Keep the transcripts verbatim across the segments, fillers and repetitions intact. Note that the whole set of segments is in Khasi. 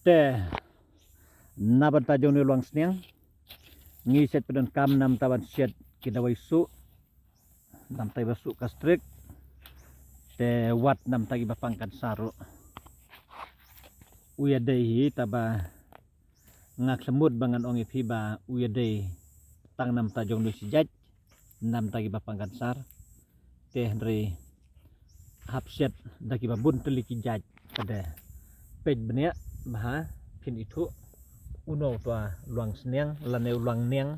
Te na bynta jong ne luang sniang, ngi shet pyndonkam namta ban shet ki dawai suh, namta ba suh ka strik. Te wat namta ki ba pang kansar ruh. U ïadei hi taba nga khlem mut ba ngan ong ïa phi ba u ïadei tang namta jong ne shi jait, namta ki ba pang kansar. Te hynrei hap shet da ki ba bun tylli ki jait. Ka dei peit bniah bha, phin ithuh uno u tua luang sniang lane u luang niang.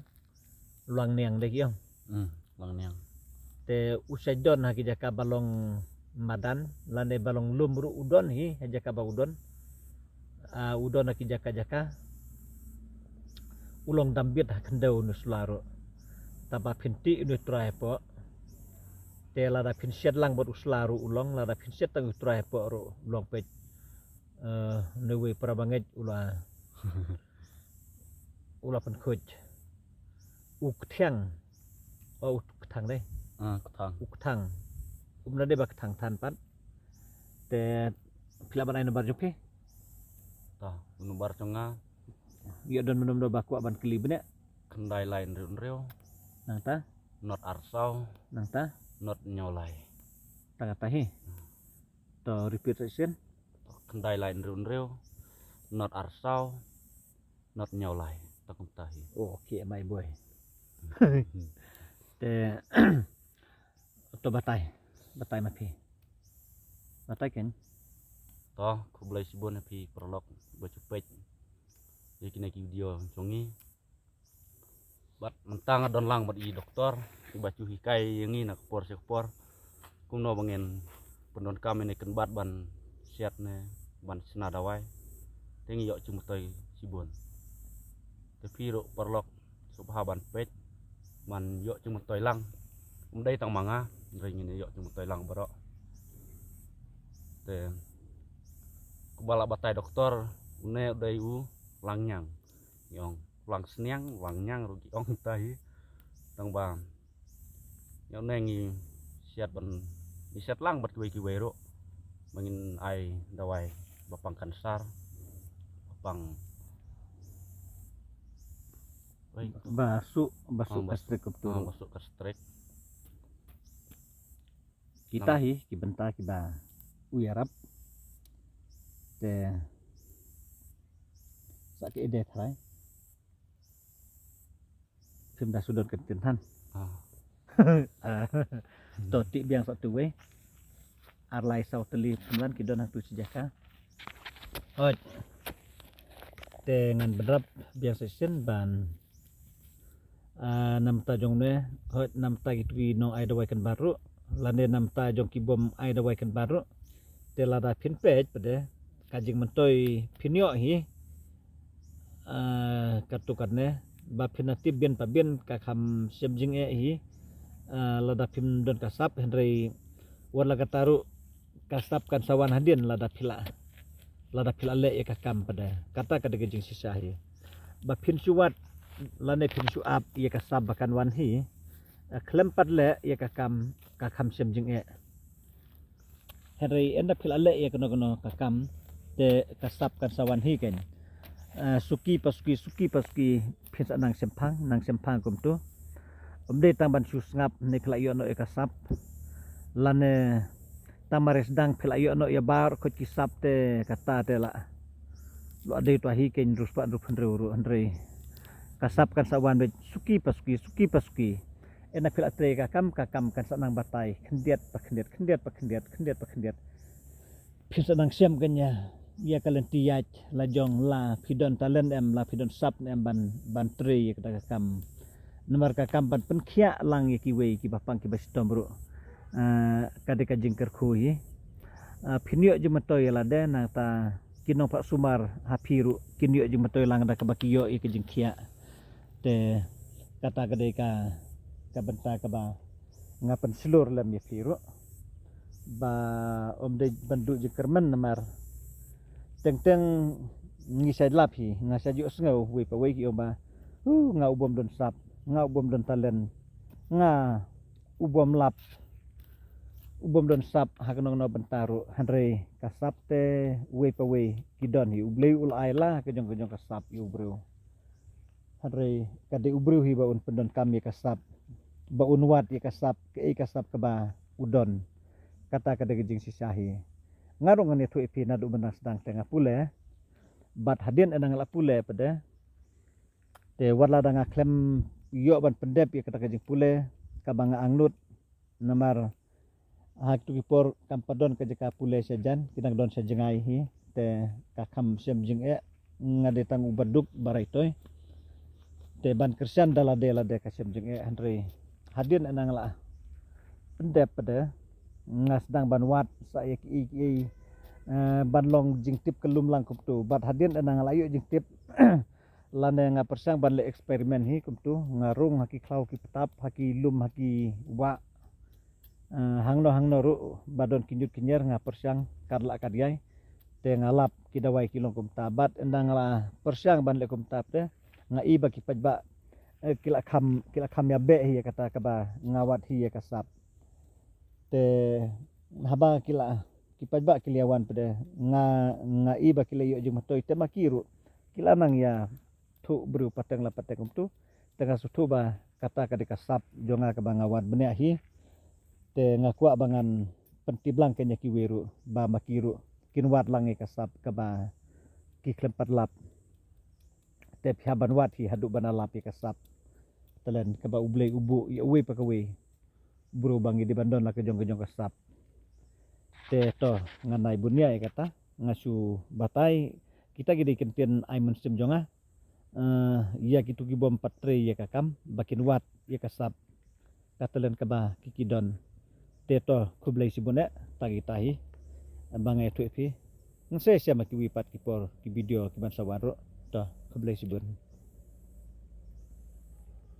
Luang niang dei ki ong. Hmm, luang niang. Te u sa don ha ki jaka ba long madan lane ba long lum ruh u don hi ha jaka ba u don. Ah, u don ha ki jaka jaka. U long dambit ha khyndew nu sla ruh. Taba phin tih nu trai po. Te lada phin shet lang bad u sla ruh u long, lada phin shet tang u trai po ruh u long peit. Eh, ne wei para bangeit u la u la pynkhuid. U kthiang. Oh, u kthang dei. Ah, kthang. U kthang. Um na dei ba kthang than pat. Te phi lah ban ai number jong phi. Ta, number jong nga. Ïa don mynno mynno ba kwah ban kylli bniah. Khyndai lai hynriew hynriew. Nangta. Not arsaw. Nangta. Not hynñiew lai. Tang kata hi. To repeat session. Khyndai lai hynriew hynriew. Not arsaw. Not hynñiew lai. Ta kumta hi. Oh, okay, my boy. Te to batai. Batai ma phi. Batai ken. To, khublei shibun ha phi paralok ba ju peit ïa kine ki video jong ngi. Bad mynta nga don lang bad i doktor, i ba ju hikai ïa ngi na ka por sha ka por. Kumno ba ngin pyndonkam ïa ne kynbat ban siat ne ban sna dawai. Te ngi ïoh jingmyntoi shibun. Te phi ruh paralok sngewbha ban peit ban ïoh jingmyntoi lang. Ym dei tang ma nga, hynrei ngin ïoh jingmyntoi lang baroh. Te kumba la batai doktor, une u dei u langñiang. Ïong, lang sniang, lang ñiang ruh ki ong ta hi. Tang ba ïa une ngi siat ban, ngi siat lang bad kiwei kiwei ruh ba ngin ai dawai ba pang kansar, ba pang, wei, ba suh, ba suh ka strik kumtu. Ah, ba suh ka strik. Kita hi ki bynta kiba u ïarap. Te sa ki ede tharai. Phim da sudon kan tin than. Ah. Ah. To tih biang sa tu wei. Ar lai saw tylli pynwan ki don hangtu shi jaka. Hoi. Te ngan bynrap biang sa shisien ban, ah, namta jong ne, hoi, namta ki tu ki nong ai dawai kan baroh, lane namta jong ki bym ai dawai kan baroh. Te lada phin peit pat de ka jingmyntoi phin ïoh hi. Ah, katu kane ba phin na tip bian pa bian ka kham shem jingeh hi. Ah, lada phim don ka sap, hynrei wat la kata ruh ka sap kan sa wan hadien lada phi la, lada phi la leh ïa ka kam pat de. Kata ka dei ka jingshisha hi. Ba phin shu wad lane phin shu ap ïa ka sap ba kan wan hi. Ah, khlem pat leh ïa ka kam, ka kham shem jingeh. Hynrei ynda phi la leh ïa kano kano ka kam, te ka sap kan sa wan hi kein. Ah, suki pa suki, suki pa suki, phin sa nang shemphang, nang shemphang kumtu. Ym dei tang ban shu sngap ne phi la ïoh noh ïa ka sap. Lane tang mar sdang phi la ïoh noh ïa baroh khoit ki sap te kata te la, la dei tu hi kein ruh spah ruh hynriew ruh hynrei ka sap kan sa wan beit suki pa suki, suki pa suki. Ynda phi la trei ka kam, ka kam kan sa nang batai khyndiat pa khyndiat, khyndiat pa khyndiat, khyndiat pa khyndiat. Phin sa nang shem kein ïa, ïa ka lynti ïaid la jong, la phi don talent em, la phi don sap ne em ban, ban trei ïa kata ka kam. Namar ka kam ban pynkhiah lang ïa kiwei kiba pang kiba shitom ruh, ah, ka dei ka jingkyrkhu hi. Ah, phin ïoh jingmyntoi ïa lade, nangta ki nongphah sumar ha phi ruh kin ïoh jingmyntoi lang da kaba ki ïoh ïa ka jingkhiah. Te kata ka dei ka, ka bynta kaba nga pynshlur lem ïa phi ruh. Ba ym dei ban duh jingkyrmen namar teng teng ngi shait lap hi, nga shait ïohsngew wei pa wei ki ong ba, "Huh, nga u bym don sap, nga u bym don talent, nga u bym lap." u bym don sap ha kano kano bynta ruh, hynrei ka sap te uwei pa uwei ki don hi, U Blei u la ai la ka jong ka jong ka sap ïa u briew. Hynrei ka dei u briew hi ba un pyndonkam ïa ka sap, ba un wad ïa ka sap, kaei ka sap kaba u don. Kata ka dei ka jingshisha hi. Nga ruh ngan ïathuh ïa phi naduh mynta sdang te nga pule. Bad hadien ynda nga la pule pat de, te wat la da nga khlem ïoh ban pyndep ïa kata ka jingpule kaba nga angnud, namar ha kitu ki por kam pat don ka jaka pule sha jan, ki dang don sha jngai hi. Te ka kham shem jingeh, nga dei tang uba duk ba raitoi. Te ban kyrshan da lade lade ka shem jingeh, hynrei hadien ynda nga la pyndep pat de, nga sdang ban wad sa ïa kiei kiei, eh, ban long jingtip kyllum lang kumtu. Bad hadien ynda nga la ïoh jingtip, lane nga pyrshang ban leh experiment hi kumtu, nga rung ha ki khlaw ki btap, ha ki lum, ha ki wah, eh, hangno hangno ruh ba don ki ñiut ki ñier, nga pyrshang kat lah kat jai. Te nga lap ki dawai ki long kumta, bad ynda nga la pyrshang ban leh kumta te, nga i ba ki paidbah, eh, ki la kham, ki la kham ïa beh hi ïa kata kaba nga wad hi ïa ka sap. Te haba ki la, ki paidbah ki la ïa wan pat de, nga, nga i ba ki la ïoh jingmyntoi, te ma ki ruh ki la nang ïathuh briew pateng la pateng kumtu. Te nga sngewthuh ba kata ka dei ka sap jong nga kaba nga wad bniah hi. Te nga kwah ba ngan pyntip lang kein ïa kiwei ruh ba ma ki ruh kin wad lang ïa ka sap kaba ki khlem pat lap. Te phi hap ban wad hi haduh ban lap ïa ka sap. Talen kaba U Blei u buh ïa uwei pa kawei, briew ba ngi dei ban don la ka jong ka jong ka sap. Te to, ngan ai bun ïa kata, nga shu batai, kita ki dei ki ktien ai mynsiem jong nga. Eh, ïa kitu ki bym pat trei ïa ka kam, ba kin wad ïa ka sap, ka talen kaba ki ki don. Te to, khublei shibun eh, ta kita hi ba nga ïathuh ïa phi. Ngin sa ïashem ha kiwei pat ki por, ki video kiban sa wan ruh. To, khublei shibun.